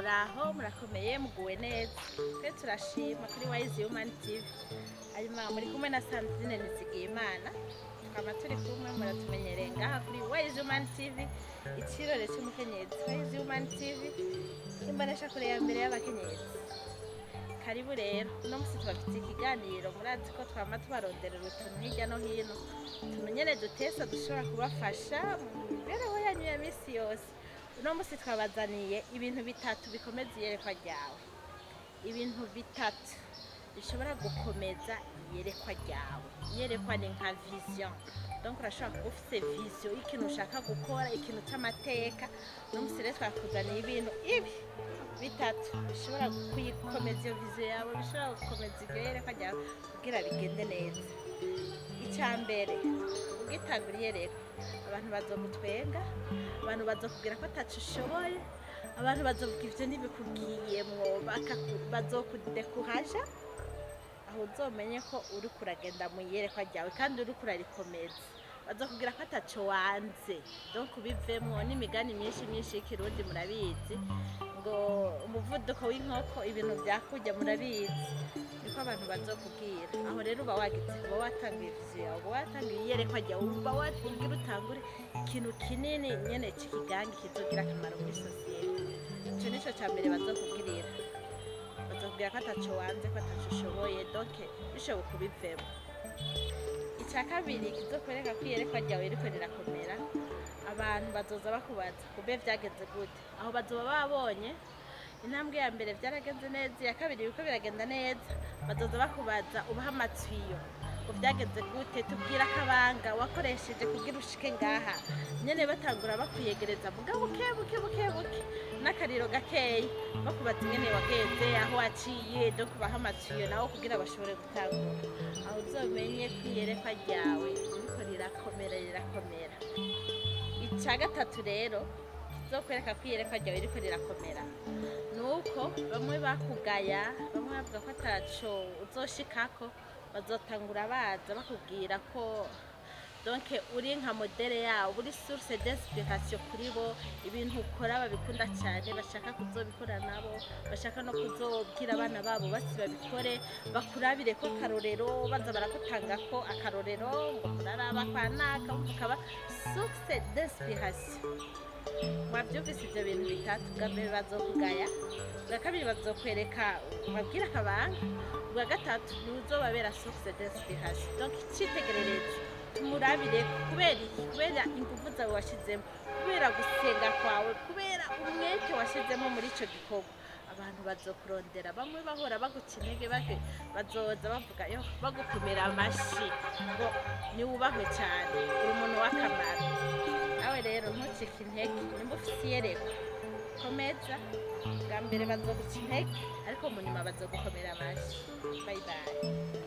Muraho, murakomeye, muguwe neza? Twe turashima kuri Wise Human TV. Hanyuma muri kumwe na Sandrine Nizigiyimana, tukaba turi kumwe, muratumenyereye ngaha kuri Wise Human TV, ikirore cy'umukenyezi. Wise Human TV, imbonesha kure ya mbere y'abakenyezi. Karibu rero. Uno musi tubafite ikiganiro. Murazi ko twama tubaronderera utuntu hirya no hino, utuntu nyene dutesa dushobora kubafasha mu mibereho yanyu ya misi yose. Uno musi twabazaniye ibintu bitatu bikomeza iyerekwa ryawe, ibintu bitatu bishobora gukomeza iyerekwa ryawe. Iyerekwa ni nka vision. Donc urashobora kuba ufise vision y'ikintu ushaka gukora, ikintu c'amateka. Uno musi rero twakuzaniye ibintu ibi bitatu bishobora kuyikomeza iyo vision yawe, bishobora gukomeza iryo yerekwa ryawe kugira bigende neza. Icya mbere, ugitangura iyerekwa, abantu bazogutwenga, abantu bazokubwira ko ataco ushoboye, abantu bazovuga ivyo ntibikugiyemwo, bazokudekuhaja. Aho uzomenye ko uriko uragenda mu iyerekwa ryawe kandi uriko urarikomeza. Bazokubwira ko ataco wanze, donc ubivemwo. N'imigani myinshi myinshi y'ikirundi murabizi, ngo umuvuduko w'inkoko, ibintu vyakurya, murabizi, niko abantu bazokubwira. Aho rero uba wagize, uba watanguye vision yawe, uba watanguye iyerekwa ryawe, uba wabwira utangure ikintu kinini nyene c'ikigangi kizogira akamaro muri sosiyete. Ico nico ca mbere bazokubwirira: bazokubwira ko ataco wanze, ko ataco ushoboye, donc bishoboka ubivemo. Icya kabiri kizokwereka ko iyerekwa ryawe ririko rirakomera, abantu bazoza bakubaza kumbe vyagenze gute. Aho bazoba babonye intambwe ya mbere vyaragenze neza, iya kabiri biriko biragenda neza, bazoza bakubaza, ubaha amatiyo ngo vyagenze gute, tubwira akabanga wakoresheje kugira ushike ngaha nyene. Batangura bakwiyegereza muga buke buke buke buke n'akariro gakeyi, bakubaza ingene wagenze, aho waciye, donc ubaha amatiyo nawo kugira bashobore gutangura. Aho uzomenye ko iyerekwa ryawe ririko rirakomera, rirakomera. Icya gatatu rero kizokwereka ko iyerekwa ryawe ririko rirakomera, ni uko bamwe bakugaya, bamwe bavuga ko ataco uzoshikako, bazotangura baza bakubwira ko donc uri nka modèle yawo, uri source d'inspiration kuri bo. Ibintu ukora babikunda cyane, bashaka kuzobikora nabo, bashaka no kuzobwira abana babo basi babikore, bakurabire ko akarorero, baza barakutanga ko akarorero ngo muraraba kwa naka, ukaba source d'inspiration. Mwavyumvise ivyo bintu bitatu? Bwa mbere bazokugaya, bwa kabiri bazokwereka, ubabwira akabanga, ubwa gatatu ni uzobabera source d'inspiration, donc icitegererezo, tumurabire. Kubera iki? Kubera ingufu zawe washizemo, kubera gusenga kwawe, kubera umwete washizemo muri ico gikorwa. Abantu bazokurondera, bamwe bahora baguca intege bake bazoza bavuga yo bagukomera amashi ngo niwubahwe cyane, uri umuntu w'akamaro. Nawe rero ntucike intege. Nimba ufise iyerekwa, komeza. Bwa mbere bazoguca intege, ariko mu nyuma bazogukomera amashi. Bye bye.